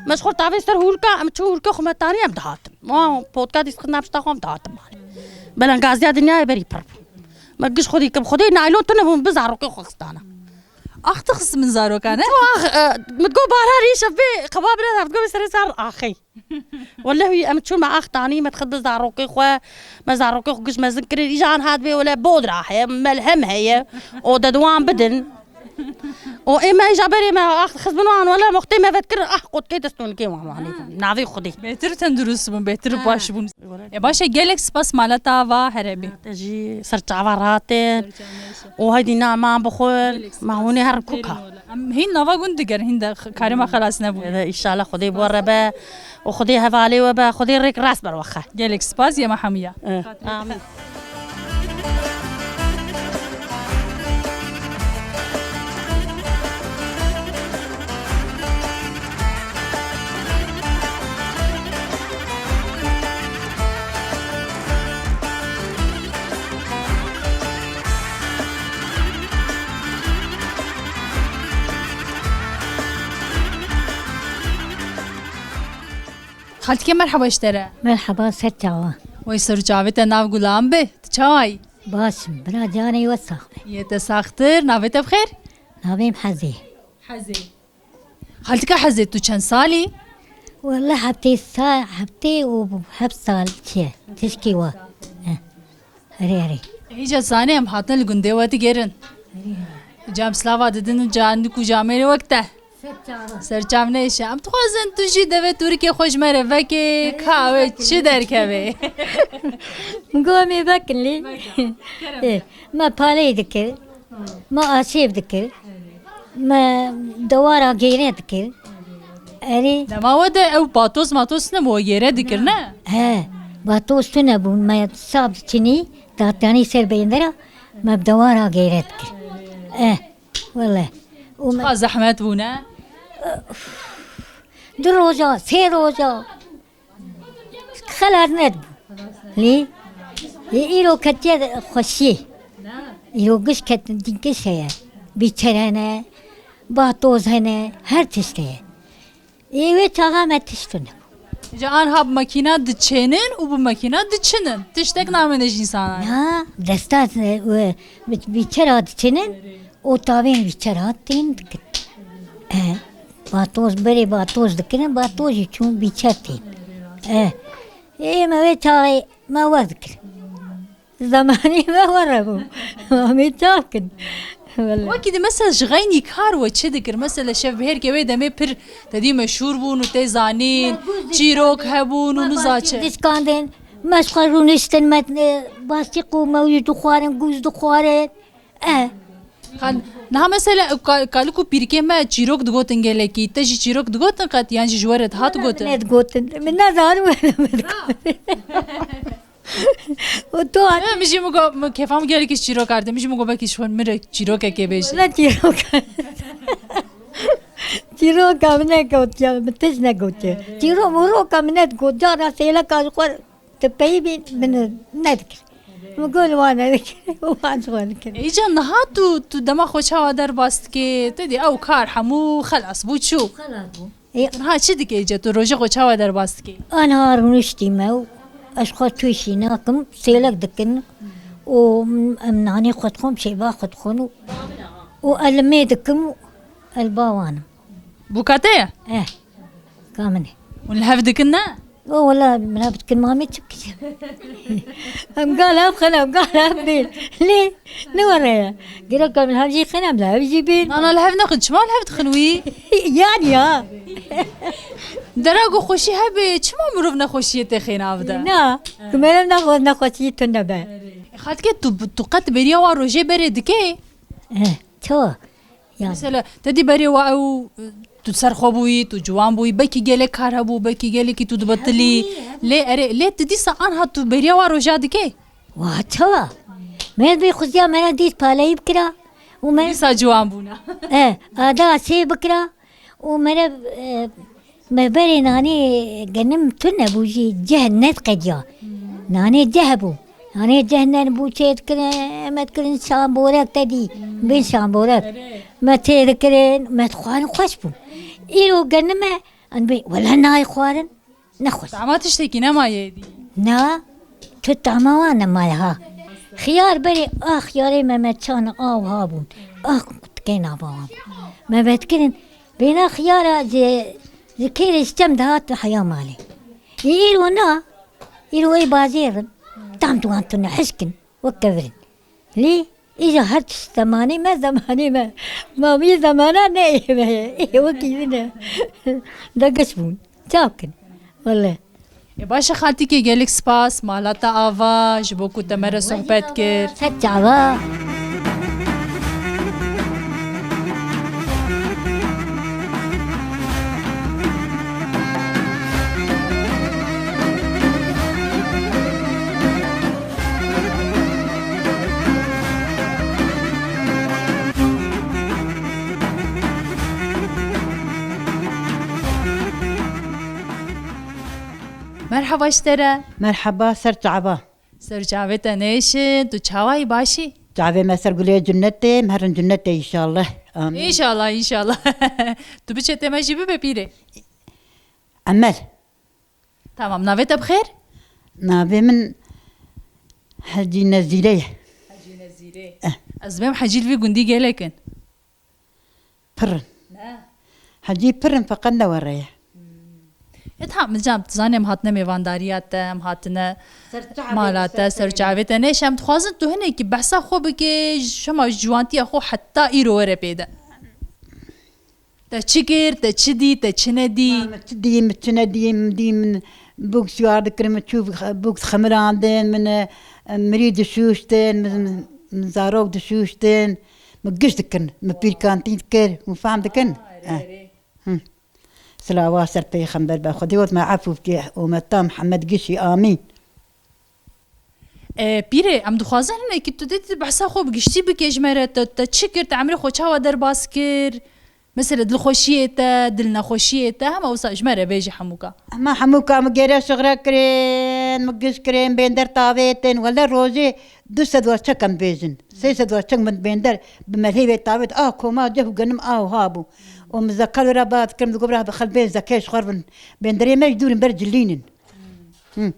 Me ji xwe tavê ser hûrka, em çû hûrkê xwe me tanî em dihatin. Wan potka dîs xistina pişta xwe em dihatin malê. Belengaziya dinyayê berî pir bû. Me giş xwe dî kim xwedê naylon tune bûn bi zarokê xwe xistana. Ax dixistin min zarokan, e? Tu ax, e, min got, Bahar, îşev bê qeba bira, min got, serê sar axê. Wele wî em çûn me ax tanî, me dixist zarokê xwe, me zarokê xwe giş mezin kirin. Îja an hat bê, wele bodra heye, melhem heye. O de diwan bidin. O ê me îja berê me ax dixist bin wan, wele moxtê me vet kirin, ah, qotkê destûnikê wan wanê. Ha. Navê Xwedê. Bêtir tendurist bûn, bêtir baş bûn. E, baş e, gelek spas, mala te ava here bî. Te jî ser çava rahatin. Ser çava neşe. Û haydî na man bixwin, ma hûnê her kuka. Em hîn nava gund digerin, hîn de x-, karê me xelas nebûye. Ede, înşallah Xwedê bi we re be û Xwedê hevalê we be, Xwedê rêk rast ber we xe. Gelek spas, yema hemiya. Eh, amîn. Xaltike, merheba ji te re. Merheba, ser çava. Wey ser çavê te, nav gulan be. Tu çawa yî? Baş im, bira canê we sax be. Yê te saxtir, navê te bi xêr? Navê min Hezê. Hezê. Xaltika Hezê, tu çend salî? Wele heftê sa-, heftê û heft sal çi ye? Tişkî wa. Eh. Erê, erê. Îca zanê em hatin li gundê we digerin. Erê, erê. Cam slava didin û canik û camêrê wek te. Ser çav. Ser çav neyşe. Em dixwazin tu jî devê tûrikê xwe ji me re vekê, ka wê çi derkeve? Min got em ê vekin lê. Veke. Kerem. Eh, me palê dikir. Me aşêv dikir. Me dewara gêre dikir. Erê. Dema we de ew batoz matoz tune bû, gêre dikir, ne? He, batoz tune bû. Me sab diçinî, datanî ser bendera, me bi dewara gêre dikir. Eh, wele. Û me Çiqa zehmet bû, ne? Du roja, sê roja. Xelas nedibû. Lê, lê îro ketiye xweşiyê. Îro giş ket-, giş heye. Bîçer hene, batoz hene, her tişt heye. Ê wê çaxa me tişt nebû. Ca anha bi makîna diçênin û bi makîna diçinin. Tiştek namêne ji însanan. Na, desta, e, bi, bîçera diçinin. O tavên vîçera tên dikin. E, batoz, berê batoz dikirin, batoz jî çûn vîçer tên. E, ê me wê çaxê me we dikirin. Zemanî me we re bû. Em ê çax kin. Wekî di mesela ji xeynî kar we çi dikir? Mesela şevbihêrkê wê demê pir te dî meşhûr bûn û tê zanîn, çîrok hebûn û niza çi. Dişkandin, me ji xwe rûniştin, me, e, bastîq û mewî dixwarin, gûz dixwarin. E. Niha mesela ka-, kalik û pîrikê me çîrok digotin gelekî. Te jî çîrok digotin qet yan jî ji we re dihat gotin? Ne digotin. Min nezanim were min digotin. Û tu hat- Min jî min got, min kêfa min gelekî ji çîrok ardê. Min jî min got belkî ji xwe min re çîrokekê bêje. Ne çîrok. Çîroka min negotiya, min tişt negotiye. Çîrok mûroka min negot. Cara sêleka ji xwe tu peyî bî min nedikir. Min got wan nedikir. Wan ji xwe dikir. Îca niha tu, tu dema xwe çawa derbas dikê? Te dî ew kar hemû xelas bû çû. Xelas bû. E, niha çi dikê îca? Tu rojê xwe çawa derbas dikê? Aniha rûniştî me û ez xwe tûşî nakim, sêlek dikin û em nanê xwe dixwin, şêva xwe dixwin û, û elimê dikim û elba wan im. Bûka te ye? Eh, ka min e. Hûn li hev dikin ne? O wela min hev dikin, mamê çi bikî? Em gal hev xin, em gal hev bên. Lê ne were ye. Gerek em li hev jî xin, em li hev jî bên. Nana li hev nexin, çima li hev dixin wî? Yan ya. Dera ku xweşî hebe, çima mirov nexweşiyê tê xêna bide? Na, ku meriv nexwe-, nexweşiyê tune be. Xaltike tu, tu qet bêriya wa rojê berê dikê? Eh, çawa? Ya. Mesela, te dî berê wa ew, tu ser xwe bûyî, tu ciwan bûyî, belkî gelek kar hebû, belkî gelekî tu dibetilî. Hebû, hebû. Lê erê, lê tu dîsa anha tu bêriya wa roja dikê? Wa çawa? Me bê xuziya me re dît paleyî bikira. Û me Dîsa ciwan bûna. E, ada sê bikira. Û mere, e, me berê nanê genim tune bû jî ceh nediqediya. Nanê ceh bû. Nanê ceh nen bû çê dikirin, me dikirin şamborek te dî. Bin şamborek. Me çê dikirin, me dixwarin xweş bû. Îro genime, em bê, wele nayê xwarin. Nexweş. Tama tiştekî nemaye dî. Na, tu tama wan nemaye ha. Xiyar berê, ah, xiyarê me, me çan a wiha bûn. Ah, tikê nava wan. Me vedikirin, bêna xiyara ji, ji kêrê ji çem dihat heya malê. Î îro na, îro ê bajêr in. Tam di wan tune hişk in, wek kevir in. Lê îja her tişt zemanê me, zemanê me. Ma wî zemana ne ê me ye. Ê wekî wî ne. De giş bûn. Çav kin. Wele. Ê baş e xaltîkê, gelek spas. Mala te ava ji bo ku te me re sohbet kir. Ser çava. Merhaba ji te re. Merhaba, ser çava. Ser çavê te nêşin, tu çawayî, başî? Çavê me ser gulê cinnetê, em herin cinnetê înşallah. Amîn. Înşallah, înşallah. Tu biçe te me jî bibe pîrê. Emel. Tamam, navê te bi xêr? Navê min Hecî Nezîre ye. Hecî Nezîre. Eh. Ez dibêm Hecî li vî gundî gelek in. Pir in. Ne. Hecî pir in, feqet ne were ye. Hmm. E, tamam, can, tu zanî em hatine mêvandariya te, em hatine mala te, ser çavê te. Nêşe, em dixwazin tu hinekî behsa xwe bike, ji hema ji ciwantiya xwe heta îro were pê de. Te çi kir, te çi dî, te çi nedî? Ma min çi dî, min çi nedî, min dî, min bûk siyar dikirin, min çû bûk dixemirandin, min, e, mirî dişûştin, min, min zarok dişûştin, min giş dikirin, min pîrkantî dikir, hûn fehm dikin? Ah, erê, erê. Hı. Silawa ser pêxember be, Xwedê we me efû bike, ummeta Mihemed gişî, amîn. E, pîrê, em dixwazin hinekî tu dê tu behsa xwe bi giştî bike ji me re, te, te çi kir, te emrê xwe çawa derbas kir? Mesela dilxweşiyê te, dilnexweşiyê te, hema wisa ji me re bêje hemûka. Hema hemûka min gêre şixre kirin, min giş kirin, bênder tavêtin, wele rojê du sed werçek em bêjin. Sê sed werçek min bênder bi melhê wê tavêt, a koma ceh û genim a wiha bû. Û min zeka wê re ba dikirim, digot bira bi xelbên zekê ji xwe re bin. Bênderê me ji dûr in ber cilînin. Hı.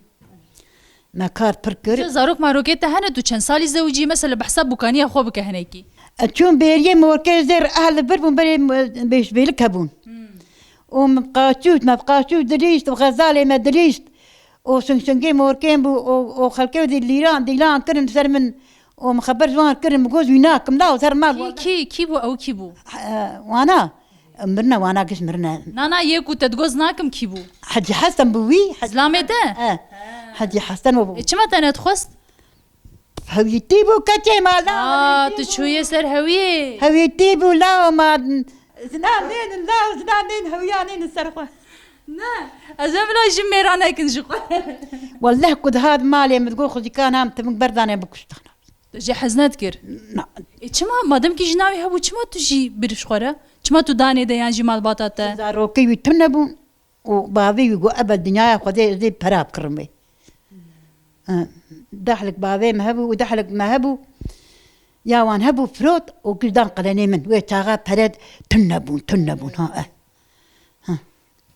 Me kar pir kir. Zarok marokê te hene, tu çend salî zewicî? Mesela behsa bûkaniya xwe bike hinekî. E, çûn bêriyê morkê zêr, ehl li vir bûn, berê, e, bêşbêlik hebûn. Hmm. Û min qaçût, me bi qaçût dilîşt, bi xezalê me dilîşt. Û şingşingê morkên bû, û, û xelkê dî lîran, dîlan kirin ser min. û min xeber ji wan kirin, min got, wî nakim, la û ser mal. Kî, kî, kî bû, ew kî bû? He, wana, mirine, wana giş mirine. Na, na, yê ku te digot nakim kî bû? Hecî Hesen bû wî. Zilamê te? He. Hecî Hesen bû. E, çima te nedixwest? Hewîtî bû keçê ma, la. Aa, tu çûyê ser hewiyê. Hewîtî bû, la, ma zilamên, la, zilamên hewiyanên ser xwe. Ne, ez ê bila jin mêra nekin ji xwe. Welleh ku dihat malê min digot, xwezîkan ham, tu min berdane bikuştan. Tu jê hez nedikir? Na. E, çima? Madem ki jina wî hebû, çima tu jî bir ji xwe re? Çima tu danê de yan jî malbata te? Zarokê wî tune bûn û bavê wî got, ebe dinyaya Xwedê ez ê pera bikirim wê. Ha, dehlik bavê me hebû û dehlik me hebû. Ya wan hebû firot û giş dan qelenê min. Wê çaxa pere tune bûn, tune bûn, ha, eh. Ha.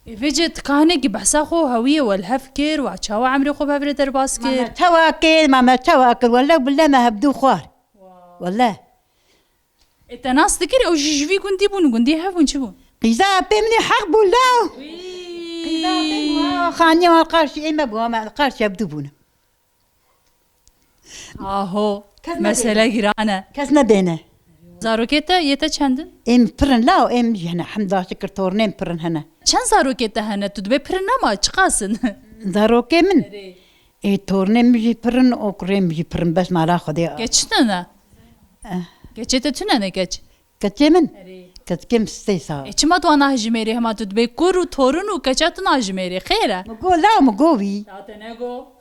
Ê vêce tu kahinekî behsa xwe û hewiyê we li hev kir, we çawa emrê xwe bi hev re derbas kir? Ma me çawa kir, ma me çawa kir, wele bile me hevdû xwar. Wow. Wele. Ê te nas dikir, ew jî ji vî gundî bûn, gundî hev bûn, çi bûn? Qîza apê min ê heq bû, law. Wî. Qîza apê min, ha, xaniya wan qarşî ê me bû, me qarşî hevdû bûn. Aho, kes mesele nebêne. Giran e. Kes nebêne. Zarokê te, yê te çend in? Êm pir in, law, êm jî hene, hemda şikir tornêm pir in hene. Çend zarokê te hene? Tu dibê pir in ama çiqas in? Zarokê min? Erê. Ê, tornê min jî pir in, û kurê min jî pir in, bes mala Xwedê. Keç tune ne? Eh. Keçê te tune ne keç? Keçê min? Erê. Keçikê min sê sal. E, çima tu wan nahijimêrî? Hema tu dibê kur û torun û keça tu nahijimêrî? Xêr e? Mi got, la, mi got wî. Ya te nego.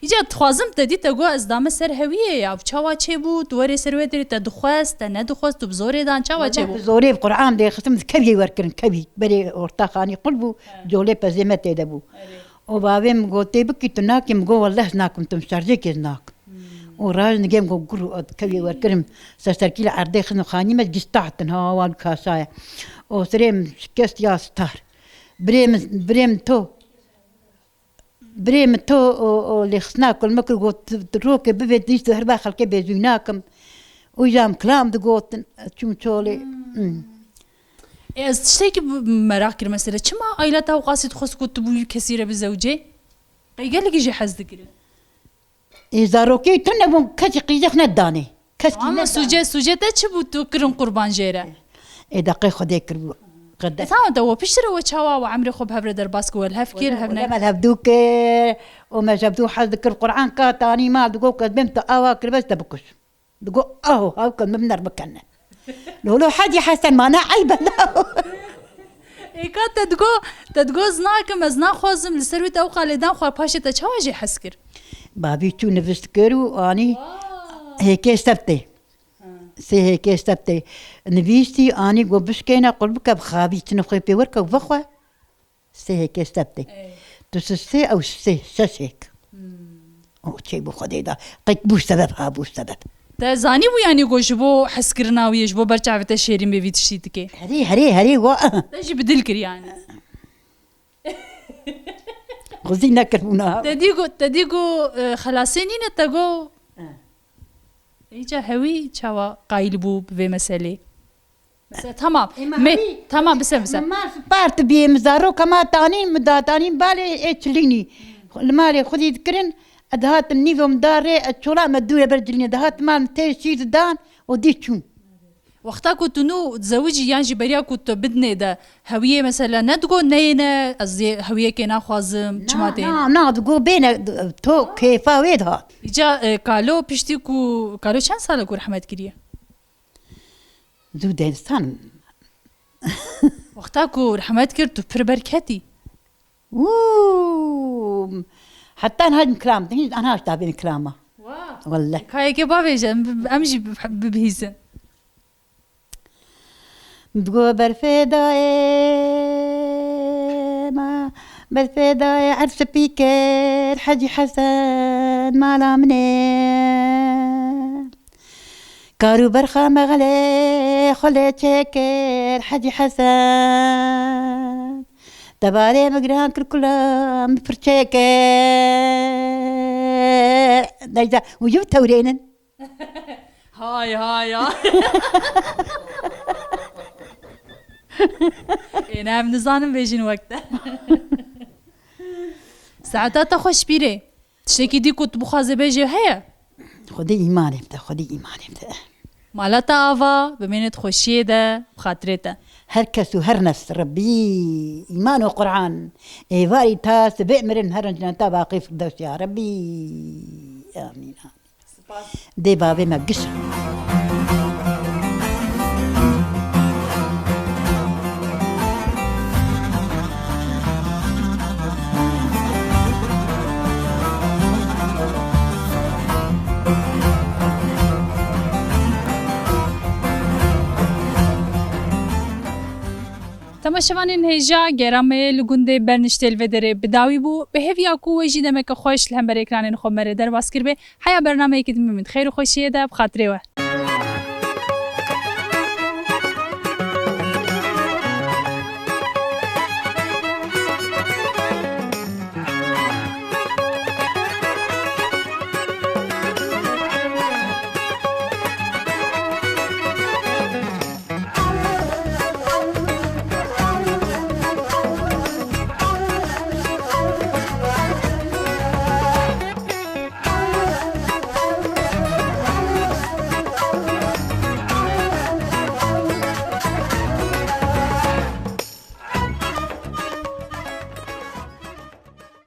Îca dixwazim te dî te got, ez dame ser hewiyê ya. Çawa çêbû? Tu werê ser wê derê te dixwest, te nedixwest, tu bi zorê dan, çawa çêbû? Wele bi zorê, bi Qur'an dê xitim, kevî wer kirin, kevî. Berê orta xanî qul bû, he, colê pezê me tê de bû. Erê. Û bavê min got, tê bikî tu nakî? Min got, welleh ez nakim, tu min şerjêkê ez nakim. Hmm. Û raj nigê min got, gur û kevî wer kirim. Ser serkî li erdê xizm xanî me gistahtin, ha, wan kasaye. Û sirê min şikest ya star. Birê min, birê min to. Birê min to, o, o, lêxistina kulmik got, tu, tu rokê bivê dîst, tu herba xelkê bêzûy nakim. Û jam kilam digotin, çûm çolê. Hmm. Hmm. E, ez tiştekî bi-, meraq kir mesela. Çima aîleta Ewqasî dixwest ku tu bi wî kesî re bizewicê? Qey gelekî jê hez dikirin? Ê, zarokê tune bûn, kesî qîzê xwe nedanê. Kes kî Ama nedane. Sûce, sûce te çi bû tu kirin qurban jê re? Ê, deqê Xwedê kiribû. E, tamam, te we piştre we çawa we emrê xwe bi hev re derbas kir, we li hev kir, hev ne- Wele me li hevdû kir, û me ji hevdû hez dikir, Qur'an ka tanî mal, digot, ez bêm te awa kir, bes te bikuş. Digot, aho, haw ke min ner bikene. Lolo Hecî Hesen, ma ne eyb e, law. Ê ka te digo, te digo, ez nakim, ez naxwazim, li ser wî te ew qalê dan xwe, paşê te çawa jê hez kir? Bavî çû nivist kir û anî Wow. Hêkê sebtê. Ha. Sê hêkê sebtê. Nivîstî, anî got, bişkêne, qul bike, bixabî, çinê xwe pê werke û vexwe. Sê hêkê sebtê. Ey. Tu sê, ew sê, şeş hêk. Hmm. O çêbû Xwedê da. Qek bû sebeb, ha bû sebeb. Te zanîbû, yanî, ku ji bo hezkirina wî, ji bo ber çavê te şêrîn bê vî tiştî dikê? Herê, herê, herê, wa. Te jî bi dil kir, yanî. Xwezî nekiribûna. Te dî ku, te dî ku, e, xelasê nîne, te got. Eh. Îca hewî çawa qayîl bû bi vê meselê? Mesela, tamam. Ê, me Me-, hemî tamam, bise, bise. Me mar spart bî, me zaroka ma tanîn, me datanîn balê ê çilînî. Li malê xwedî dikirin, ez dihatim nîvo min da rê, ez çola me dûre ber cilînê. Dihat mal, min tê şîr didan û dî çûn. Wexta ku tu nû dizewicî yan jî beriya ku tu bidinê de hewiyê mesela nedigo neyêne, ez ê hewiyekê naxwazim, çima Na, tê? na, na, digo bêne, to kêfa wê dihat. Îca, e, kalo piştî ku, kalo çend sal e ku rehmet kiriye? Zû dêristan. Wexta ku rehmet kir, tu pir berketî. Wû! Heta niha kilam, hîn anha ji davên kilama. Wa! Welleh. Kayeke bavêje, em, em jî bi-, bibihîzin. Digo berfê dayê me, berfê dayê erd spî kir, Hecî Hesen mala min ê. Kar û berxa me xelê xwe lê çêkir, Hecî Hesen. Te barê min giran kir, kula min pir çêkir. Neyse, hûn jî bi tewrênin. Hay, hay, hay. Ê, ne, em nizanin bêjin wek te. Saeta te xweş pîrê. Tiştekî dî ku tu bixwazê bêjê heye? Xwedê îmanê bide, Xwedê îmanê bide. Mala te ava, bimênit xweşiyê de, bi xatirê te. Her kes û her nefs, Rebbî, îman û Qur'an, êvarî ta sibê mirin herin cineta baqî Firdewsê ya Rebbî. Amîn, amîn. Dê bavê me giş. Temaşevanên hêja, gera me li gundê Berniştê li vê derê bi dawî bû. Bi hêviya ku we jî demeke xweş li hember ekranên xwe me re derbas kiribe. Heya bernameyekî din bimînin. Xeyr û xweşiyê de bi xatirê we.